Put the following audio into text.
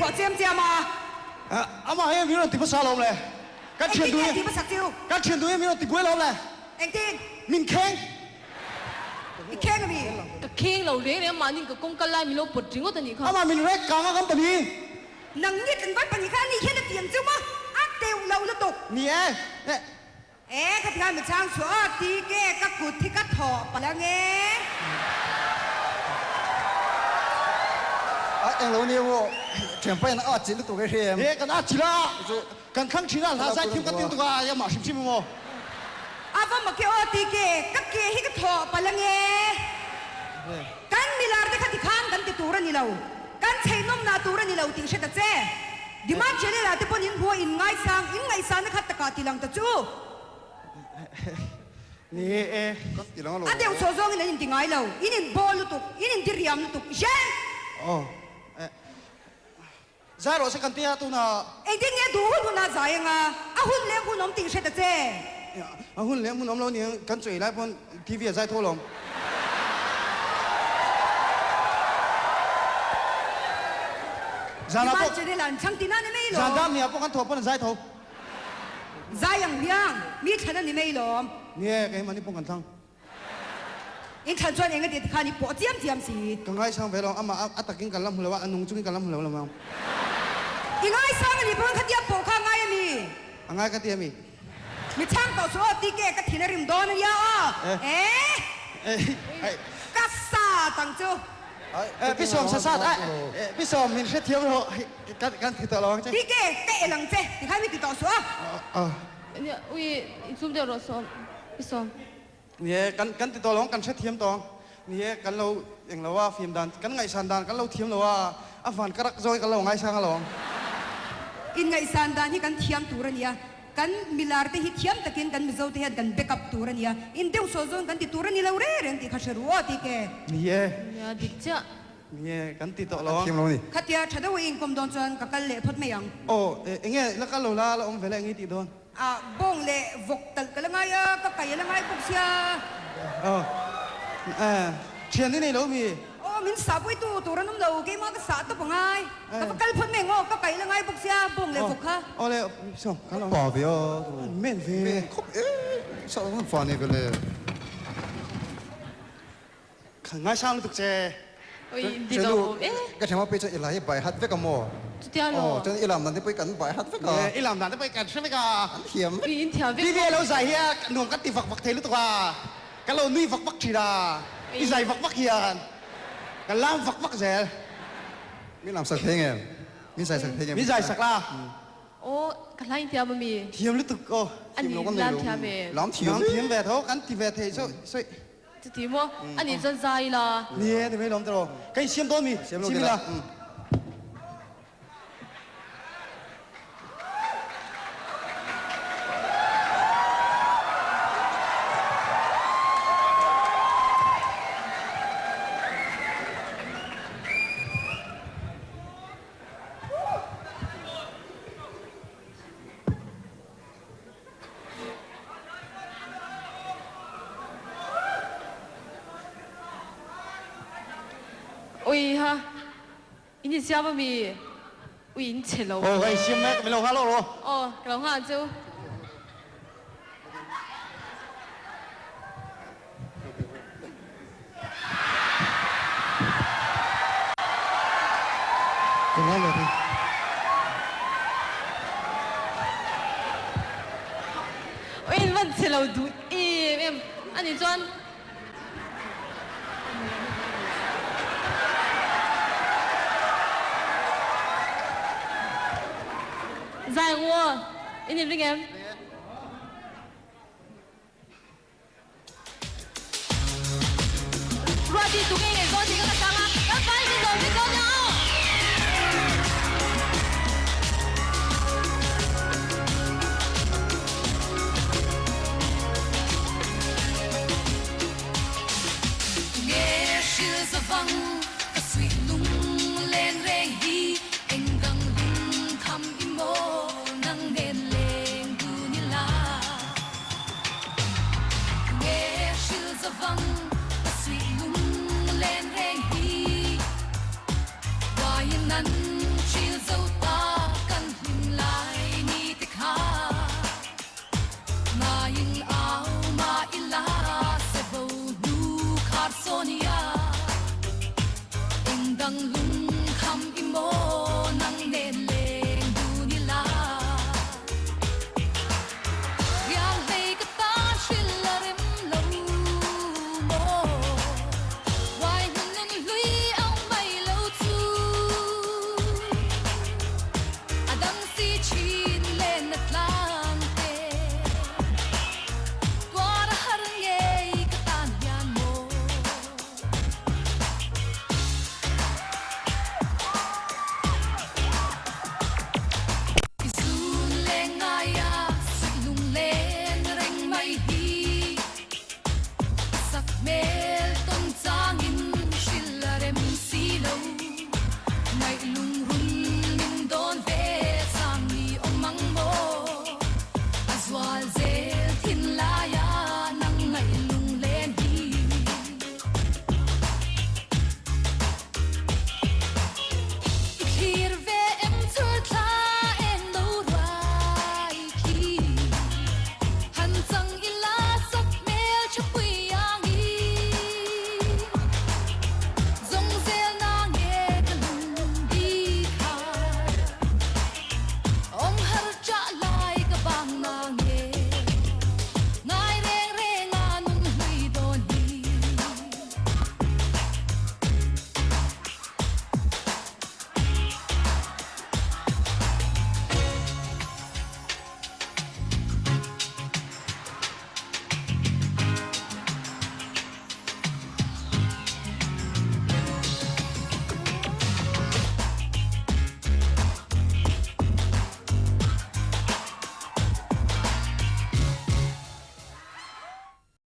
pawh chiam chiam a. Amah hi min rawn ti hmasa alawm le. Kan thian duh hi. Engtin nge ti hmasak chu? Kan thian duh hi min rawn ti buai alawm le. Engtin? Min kheng. I kheng ami? Ka kheng lo reng reng mahni ka kawng kal lai min lo pawt ringawt a nih kha. Amah min rek kang a kan pahnih. Nang ni tlangval pahnih kha ani hian a ti ang chu maw? A teuh lo lutuk. Ni e. E ka ti khan mi chhang chhuah a ti ke ka kut hi ka thawh palh ang e. A englo nia maw thianpa in a atchilh lutuk e hria em. E kan atchilh a kan thlang thin a hla zai thiam kan tin tuk a e amah hrim hrim emaw. A va mak e aw ti ke ka ke hi ka thawh palh ang e. Kan milar te kha ti khan kan ti tur a ni lo kan chheihnawm nah tur a ni lo tih hre ta che. Demand Channel ah te pawn in hmuh a in ngaisang, in ngaihsanna kha takah ti lang ta chu. Ni e. Kan ti lang a lo. A deuh chhuah zawngin an inti ngai lo. In in bawl lutuk, in inti riam lutuk. Jen! Aw. Eh. Zai rawh se kan tia tunah. Engtin nge duh hun hunah zai anga a hun leh hun awm tih hre ta che. A hun leh hmun awm lo nia kan chawi lai pawn TV a zai tho alawm. Zan ah pawh zan dam ni ah pawh kan thaw pawn an zai tho. Zai ang hiang mi thlan a ni mai lawm. Ni e, kei mahni pawh kan thlang. In thlan chuan eng a ti ti khan i pawh chiam chiam si. Ka ngaisang ve lo, amah a takin kan la hmu lo a, a nung chungin kan la hmu lo lo. I ngaisang a nih pawn khatia pawh kha a ngai a mi? A ngai ka ti a mi? Mi chhang tawh chu aw tike ka thin a rim dawn a nia aw. Eh! Ka sat ang chu. Pi Sawm sa sat a, Pi Sawm min hrethiam rawh, kan ti tawh lo ang che. Tike ka el ang che, tikhan mi ti tawh suh a. Nia, ui, inchhum deuh rawh Sawm, Pi Sawm. Ni e, kan kan ti tawh lo ang, kan hrethiam tawh ang. Ni e, kan lo eng lo a, fim dan, kan ngaihsan dan kan lo thiam lo a, a van ka rak zawng hi kan lo ngaisang alawm. Inngaihsan dan hi kan thiam tur a nia, kan milar te hi thiam takin kan Mizo te hian kan back up tur a nia, in deuh saw zawn kan ti tur a ni lo reng reng tih kha hre ru aw ti ke. Ni e. Nia, dik chiah. Ni e, kan ti tawh lo ang. Kan thiam lo a ni. Khatia tha deuh i inkawm dawn chuan ka kal leh phawt mai ang. Aw, eng nge la kal lo la, la awm ve la eng nge i tih dawn? A bawng leh vawk talh ka la ngai a, ka kai a la ngai bawk sia. Aw, thian i nei lo mi? Aw, min sah pui tu tur an awm lo, keimah ka sah tawp a ngai. Ka va kal phawt mai ang aw, ka kai a la ngai bawk sia, bawng leh vawk kha. Aw le, sawm, ka lo. Pa ve a. Men ve. Men khawp e, sah an fa nei ve le. Ka ngaisang lutuk che. Oi in ti lo awm e. Ka thiam a pei chuan i la hi bai hat vek a maw? Chutia lo. Aw chuan i lam dan te pawh hi kan bai hat vek a. I lam dan te pawh hi kan hre vek a. Kan thiam vek. Oi in thiam vek. TV a lo zai hi a nuam kan ti vak vak thei lutuk a. Ka lo nui vak vak thin a. I zai vak vak hian ka lam vak vak zel. Min lam sak thei nge? Min zai sak thei nge? Min zai sak la. Aw ka hla in thiam a mi? Thiam lutuk aw. Ani lam thiam e. Lam thiam. Lam thiam ve tho kan ti ve thei chu sawi. Chuti maw? A nih chuan zai ila. Ni e, ni mai lawm tawh. Ka insiam dawn mi? Siam lo ila. Ui ha, in insiam a mi? Ui in che lo. Aw ka insiam mek, min lo nghal lawk rawh. Aw, ka lo nghal chu. Ka nghal leh thei. Aw in van che lo duh em em a nih chuan. Zai ang u aw, in inring em? Ruati tuk e.